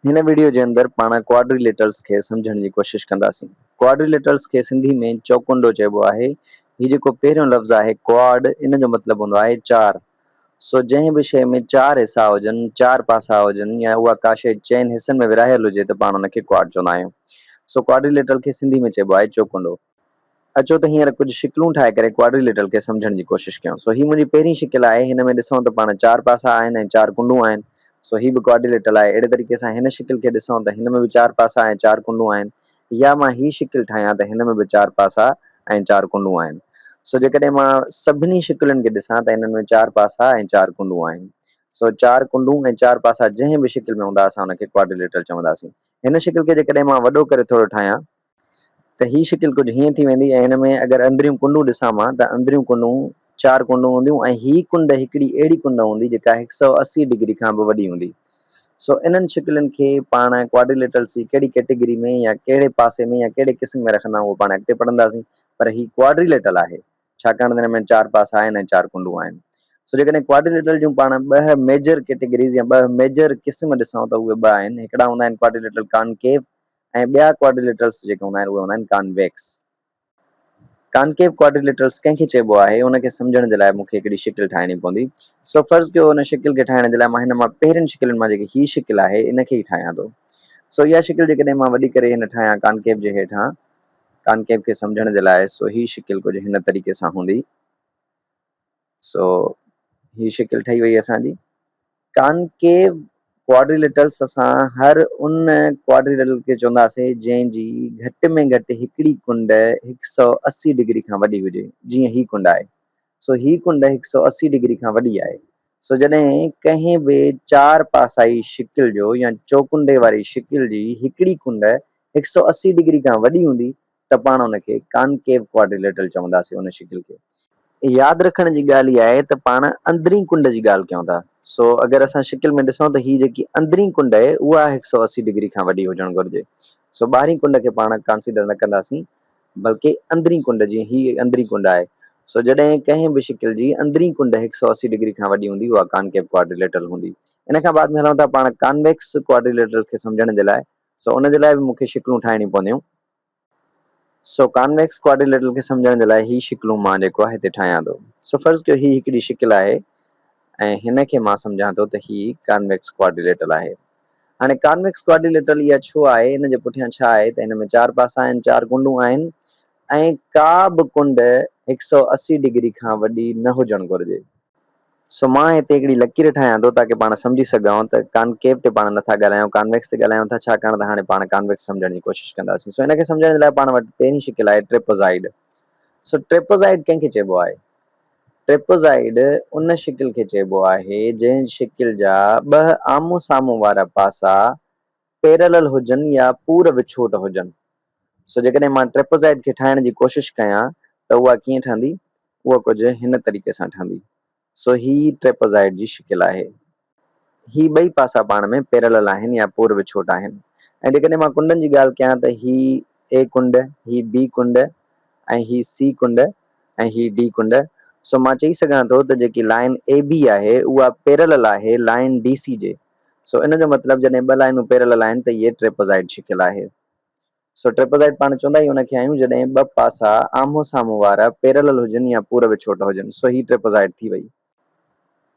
هن وڊيو جي اندر پاڻ ڪواڊريليٽرلز کي سمجهڻ جي ڪوشش ڪنداسين. ڪواڊريليٽرلز کي سنڌي ۾ چوڪنڊو چئبو آهي. هي جيڪو پهريون لفظ آهي ڪواڊ ان جو مطلب هوندو آهي چار. سو جنهن به شيء ۾ چار حصا هجن، چار پاسا هجن يا اها ڪا شيء چئن حصن ۾ ورهايل هجي ته پاڻ ان کي ڪواڊ چوندا آهيون. سو ڪواڊريليٽرل کي سنڌي ۾ چئبو آهي چوڪنڊو. اچو ته هينئر ڪجهه شڪلون ٺاهي ڪري ڪواڊريليٽرل کي سمجهڻ جي ڪوشش ڪيون. سو هي منهنجي پهرين شڪل آهي. هن ۾ ڏسون ته پاڻ چار پاسا آهن ۽ چار ڪنڊون آهن. سو هي به ڪواڊريليٽرل آهي. اهڙي طريقي سان هن شڪل کي ڏسون ته هن ۾ به چار پاسا ۽ چار ڪنڊون آهن. يا مان هي شڪل ٺاهيان ته هن ۾ به چار پاسا ۽ چار ڪنڊون آهن. سو جيڪڏهن مان سڀني شڪلين کي ڏسان ته انهن ۾ چار پاسا ۽ چار ڪنڊون آهن. سو چار ڪنڊون ۽ چار پاسا جنهن به شڪل ۾ هوندا اسان ان کي ڪواڊريليٽرل چونداسين. هن شڪل کي جيڪڏهن مان وڏو ڪري ٿورو ٺاهيان. ته هي شڪل ڪجهه هيئن ٿي ويندي ۽ هن ۾ اگر اندريون ڪنڊون ڏسان مان ته اندريون ڪنڊون چار ڪنڊون هونديون ۽ هي ڪنڊ هڪڙي اهڙي ڪنڊ هوندي جيڪا هڪ سئو 80 ڊگري کان به وڏي هوندي. سو انهن شڪلين کي پاڻ ڪواڊريليٽرلس جي ڪهڙي ڪيٽيگري ۾ يا ڪهڙي پاسي ۾ يا ڪهڙي قسم ۾ رکندا اهو پاڻ اڳتي پڙهنداسين پر هي ڪواڊريليٽرل آهي ڇاڪاڻ ته هن ۾ چار پاسا آهن ۽ چار ڪنڊون آهن. سو جيڪڏهن ڪواڊريليٽرل جون پاڻ ٻه ميجر ڪيٽيگريز يا ٻه ميجر قسم ڏسون ته اهي ٻه آهن هڪڙا هوندا آهن ڪواڊريليٽرل ڪانڪيو ۽ ٻيا ڪواڊريليٽرلس جيڪي هوندا آهن اهي هوندا آهن ڪانويڪس. ڪانڪيو ڪواڊريليٽرلس ڪنهن کي چئبو آهي ان کي سمجهڻ جي لاء مون کي هڪڙي شڪل ٺاهڻي پوندي. سو فرض ڪيو ان شڪل کي ٺاهڻ جي لاء مان هن مان پهرين شڪلن مان جيڪي هي شڪل آهي ان کي ئي ٺاهيان ٿو. سو اها شڪل جيڪڏهن مان وڏي ڪري هن ٺاهيان ڪانڪيو جي هيٺان ڪانڪيو کي سمجهڻ جي لاء سو هي شڪل ڪجهه هن طريقي سان هوندي. سو هي شڪل ٺهي وئي اسان جي. ڪانڪيو ڪواڊريليٽرلس اسان هر ان ڪواڊريليٽرل کي چونداسين جنهن جي گهٽ ۾ گهٽ هڪڙي ڪنڊ 180 ڊگري کان وڏي هجي جيئن هي ڪنڊ آهي سو هي ڪنڊ 180 ڊگري کان وڏي آهي سو جڏهن ڪنهن به چار پاسائي شڪل جو يا چوڪنڊي واري شڪل جي هڪڙي ڪنڊ 180 ڊگري کان وڏي هوندي ته پاڻ ان کي ڪانڪيو ڪواڊريليٽرل چونداسين ان شڪل کي. ياد رکڻ جي ڳالهه اها آهي ته پاڻ اندرين ڪنڊ جي ڳالهه ڪيون ٿا. سو اگر اسان شڪل ۾ ڏسون ته هي جيڪي اندرين ڪنڊ آهي اها 180 ڊگري کان وڏي هجڻ گهرجي. سو ٻاهرين ڪنڊ کي پاڻ ڪانسيڊر نه ڪنداسين بلڪه اندرين ڪنڊ جيئن هي اندرين ڪنڊ آهي. سو جڏهن ڪنهن به شڪل جي اندرين ڪنڊ 180 ڊگري کان وڏي هوندي اها ڪانڪيو ڪواڊريليٽرل هوندي. ان کان بعد ۾ هلون ٿا پاڻ ڪانويڪس ڪواڊريليٽرل کي سمجهڻ جي لاء. سو ان جي لاء به مون کي شڪلون ٺاهڻيون پونديون. سو ڪانويڪس ڪواڊريليٽرل کي سمجهڻ جي لاء هي شڪلون مان جيڪو آهي هتي ٺاهيان ٿو. سو فرض ڪيو هي هڪڙي شڪل آهي ۽ هن کي مان سمجهان ٿو ته هي ڪانويڪس ڪواڊريليٽرل آهي. هاڻي ڪانويڪس ڪواڊريليٽرل اها ڇو آهي ان جي پٺيان ڇا آهي ته هن ۾ چار پاسا آهن چار ڪنڊون آهن ۽ ڪا به ڪنڊ 180 ڊگري کان وڏي نه هجڻ گهرجي. سو مان هتي هڪڙي لڪير ٺاهيان ٿو تاڪه پاڻ سمجهي سگهون ته ڪانڪيو تي پاڻ نٿا ڳالهايون ڪانويڪس تي ڳالهايون ٿا ڇاڪاڻ ته هاڻي پاڻ ڪانويڪس سمجهڻ جي ڪوشش ڪنداسين. سو ان کي سمجهڻ جي لاء پاڻ وٽ پهرين شڪل آهي ٽريپوزائيڊ. سو ٽريپوزائيڊ ڪنهن کي چئبو آهي؟ ٽريپوزائيڊ ان شڪل کي چئبو آهي جنهن شڪل جا ٻه آمهون سامهون وارا پاسا پيرلل هجن يا پور وڇوٽ هجن. سو جيڪڏهن مان ٽريپوزائيڊ کي ٺاهڻ جي ڪوشش ڪيان ته اها ڪيئن ٺهندي؟ اها ڪجهه هن طريقي سان ٺهندي. سو هي ٽريپوزائيڊ جي شڪل آهي. هي ٻئي پاسا پاڻ ۾ پيرلل آهن يا پور وڇوٽ آهن. ۽ جيڪڏهن مان ڪنڊن جي ڳالهه ڪيان ته هي اي ڪنڊ، هي بي ڪنڊ ۽ هي سي ڪنڊ ۽ هي ڊي ڪنڊ. سو مان چئي سگهان ٿو ته جيڪي لائين اي بي آهي اها پيرلل آهي لائين ڊي سي جي. سو ان جو مطلب جڏهن ٻه لائينون پيرلل آهن ته هيء ٽريپوزائيڊ شڪل آهي. سو ٽريپوزائيڊ پاڻ چوندا ئي ان کي آهيون جڏهن ٻه پاسا آمهون سامهون وارا پيرلل هجن يا پور وڇوٽ هجن سو هي ٽريپوزائيڊ ٿي وئي.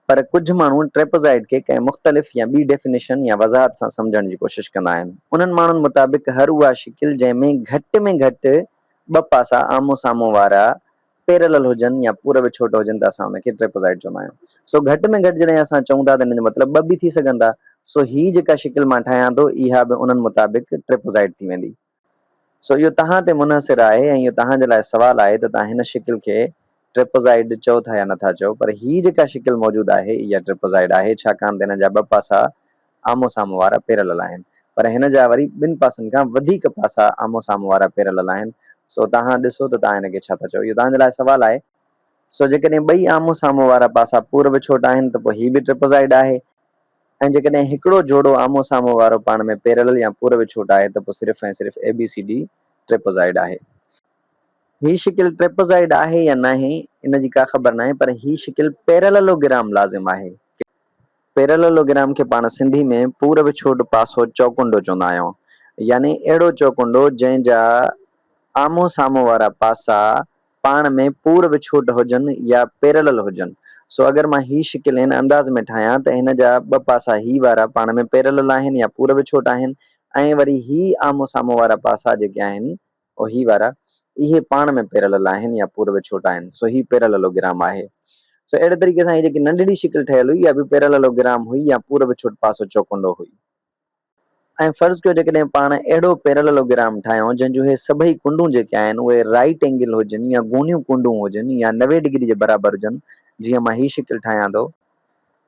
پر ڪجهه ماڻهو ٽريپوزائيڊ کي ڪنهن مختلف يا ٻي ڊيفينيشن يا وضاحت سان سمجهڻ جي ڪوشش ڪندا آهن. انهن ماڻهن مطابق هر اها شڪل جنهن ۾ گهٽ ۾ گهٽ ٻه پاسا آمهون سامهون وارا پيرلل هجن يا پور وڇوٽ هجن ته اسان ان کي ٽريپوزائيڊ چوندا آهيون. سو گهٽ ۾ گهٽ جڏهن اسان چئون ٿا ته ان جو مطلب ٻه به ٿي سگهن ٿا. سو هي جيڪا شڪل مان ٺاهيان ٿو اها به انهن مطابق ٽريپوزائيڊ ٿي ويندي. سو اهو توهان تي منحصر آهي ۽ اهو توهان جي لاء سوال آهي ته توهان هن شڪل کي ٽريپوزائيڊ چئو ٿا يا نٿا چئو پر هي جيڪا شڪل موجود آهي اها ٽريپوزائيڊ آهي ڇاڪاڻ ته هن جا ٻه پاسا آمهون سامهون وارا پيرلل آهن پر هن جا وري ٻن پاسن کان وڌيڪ پاسا آمهون سامهون وارا پيرلل آهن سو توهان ڏسو ته توهان هن کي ڇا ٿا چئو اهو توهان جي لاء سوال آهي. سو جيڪڏهن ٻئي آمهون سامهون وارا پاسا پور وڇوٽ آهن ته پوء هي به ٽريپوزائيڊ آهي ۽ جيڪڏهن هڪڙو جوڙو آمهون سامهون وارو پاڻ ۾ پيرلل يا پور وڇوٽ آهي ته پوء صرف ۽ صرف اي بي سي ڊي ٽريپوزائيڊ آهي. هي شڪل ٽريپوزائيڊ آهي يا ناهي ان جي ڪا خبر ناهي پر هي شڪل پيرللوگرام لازم آهي. پيرللوگرام کي پاڻ سنڌي ۾ پور وڇوٽ پاسو چوڪنڊو چوندا آهيون. يعني اهڙو چوڪنڊو جنهن جا آمهون سامهون وارا پاسا پاڻ ۾ پور وڇوٽ هجن يا پيرلل هجن. سو اگر مان هي شڪل هن انداز ۾ ٺاهيان ته هن جا ٻه پاسا هي وارا پاڻ ۾ پيرلل آهن يا پور وڇوٽ آهن ۽ وري هي آمهون سامهون وارا پاسا جيڪي آهن او هي وارا اهي پاڻ ۾ پيرلل آهن يا پور وڇوٽ آهن سو هي پيرللوگرام آهي. سو اهڙي طريقي سان هي جيڪي ننڍڙي شڪل ٺهيل هئي اها به پيرللوگرام هئي يا پور وڇوٽ پاسو چوڪنڊو هئي. ۽ فرض ڪيو جيڪڏهن پاڻ اهڙو پيرللوگرام ٺاهيون جنهن جون هي سڀئي ڪنڊون جيڪي آهن اهي رائيٽ اينگل هجن يا گونيون ڪنڊون هجن يا 90 ڊگري جي برابر هجن جيئن مان هي شڪل ٺاهيان ٿو.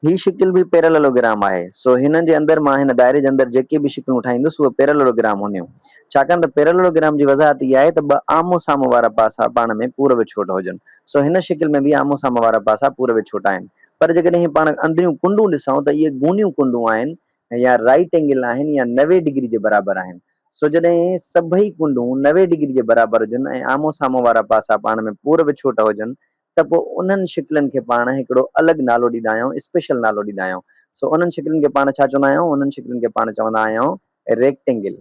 هي شڪل به پيرللوگرام آهي، سو هن جي اندر مان هن دائري جي اندر جيڪي به شڪلون ٺاهيندس اهي پيرللوگرام هونديون. ڇاڪاڻ ته پيرللوگرام جي وضاحت اها آهي ته ٻه آمهون سامهون وارا پاسا پاڻ ۾ پور وڇوٽ هجن. سو هن شڪل ۾ به آمهون سامهون وارا پاسا پور وڇوٽ آهن. پر جيڪڏهن پاڻ اندريون ڪنڊون ڏسون ته اهي گونيون ڪنڊون آهن يا رائيٽ اينگل آهن يا 90 ڊگري جي برابر آهن. سو جڏهن سڀئي ڪنڊون 90 ڊگري جي برابر هجن ۽ آمهون سامهون وارا پاسا پاڻ ۾ پور وڇوٽ هجن ته پوء انهن شڪلن کي پاڻ هڪڙو الڳ نالو ڏيندا آهيون، اسپيشل نالو ڏيندا آهيون. سو انهن شڪلن کي پاڻ ڇا چوندا آهيون؟ انهن شڪلن کي پاڻ چوندا آهيون ريڪٽينگل.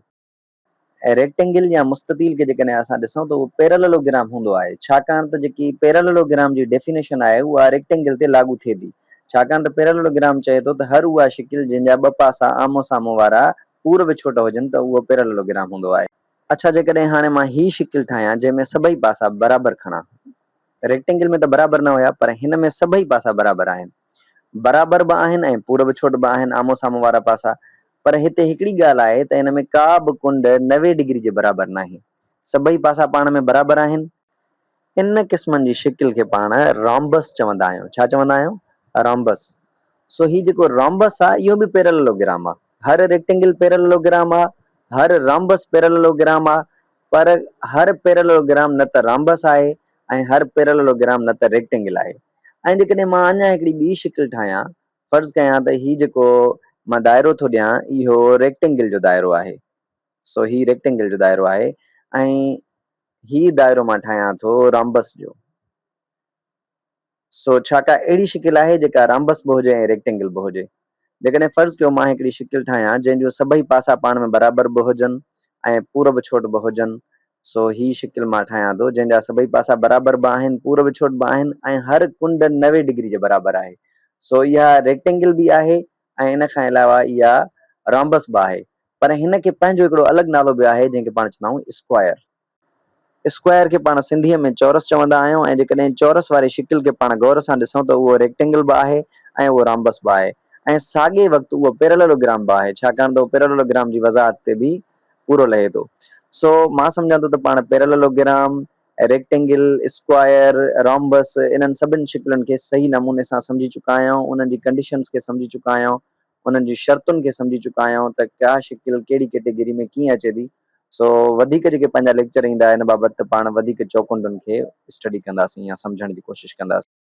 ريڪٽينگل يا مستطيل کي جيڪڏهن اسان ڏسون ته اهو پيرللوگرام هوندو آهي، ڇاڪاڻ ته جيڪي پيرللوگرام جي ڊيفينيشن آهي اها ريڪٽينگل تي لاڳو ٿئي ٿي. ڇاڪاڻ ته پيرللوگرام چئي ٿو ته هر اها شڪل جنهن جا ٻه پاسا آمهون سامهون وارا پور وڇوٽ هجن ته اهو پيرللوگرام هوندو آهي. اڇا جيڪڏهن هاڻي مان هي شڪل ٺاهيان جنهن ۾ سڀئي پاسا برابر کڻان. ريڪٽينگل ۾ ته برابر نه هيا پر هن ۾ سڀئي پاسا برابر آهن. برابر به آهن ۽ پور وڇوٽ به آهن آمهون سامهون وارا پاسا. پر هتي هڪڙي ڳالهه آهي ته هن ۾ ڪا به ڪنڊ 90 ڊگري جي برابر ناهي. سڀئي پاسا پاڻ ۾ برابر آهن. ان قسمن جي شڪل کي پاڻ رامبس چوندا آهيون. ڇا چوندا آهيون؟ رامبس. سو هي جيڪو رامبس آ اهو به پيرللوگرام آ. هر ريڪٽينگل پيرللوگرام آ، هر رامبس پيرللوگرام آ، پر هر پيرللوگرام نه ته رامبس آهي ۽ هر پيرللوگرام نه ته ريڪٽينگل آهي. ۽ جيڪڏهن مان اڃا هڪڙي ٻي شڪل ٺاهيان، فرض ڪيان ته هي جيڪو مان دائرو ٿو ڏيان اهو ريڪٽينگل جو دائرو آهي. سو هي ريڪٽينگل جو دائرو آهي ۽ هي دائرو مان ٺاهيان ٿو رامبس جو. سو ڇا ڪا اهڙي شڪل آهي جيڪا رامبس به هجي ۽ ريڪٽينگل به هجي؟ جيڪڏهن فرض ڪيو مان هڪڙي شڪل ٺاهيان جنهن جون سڀئي پاسا پاڻ ۾ برابر به هجن ۽ پور وڇوٽ به هجن. سو هي شڪل مان ٺاهيان ٿو جنهن جا سڀئي پاسا برابر به آهن، پور وڇوٽ به آهن ۽ هر ڪنڊ 90 ڊگري جي برابر آهي. سو اها ريڪٽينگل به آهي ۽ ان کان علاوه اها رامبس به آهي. پر هن کي پنهنجو هڪڙو الڳ نالو به آهي جنهن کي پاڻ چوندا آهيون اسڪوائر. اسڪوائر کي پاڻ سنڌيء ۾ چورس چوندا آهيون ۽ جيڪڏهن چورس واري شڪل کي پاڻ غور سان ڏسون ته اهو ريڪٽينگل به آهي ۽ اهو رامبس به آهي ۽ ساڳئي وقت اهو پيرللوگرام به آهي ڇاڪاڻ ته اهو پيرللوگرام جي وضاحت تي به پورو لهي ٿو. سو مان سمجهان ٿو ته پاڻ پيرللوگرام، ريڪٽينگل، اسڪوائر، رامبس انهن سڀن شڪلن کي صحيح نموني سان سمجهي چڪا آهيون، انهن جي ڪنڊيشنز کي سمجهي چڪا آهيون انهن جي شرطن کي سمجهي چڪا آهيون ته ڪا شڪل ڪهڙي ڪيٽيگري ۾ ڪيئن اچي ٿي سو وڌيڪ جيڪي پنهنجا ليڪچر ايندا ان بابت ته پاڻ وڌيڪ چوڪنڊن کي اسٽڊي ڪنداسين يا سمجهڻ جي ڪوشش ڪنداسين.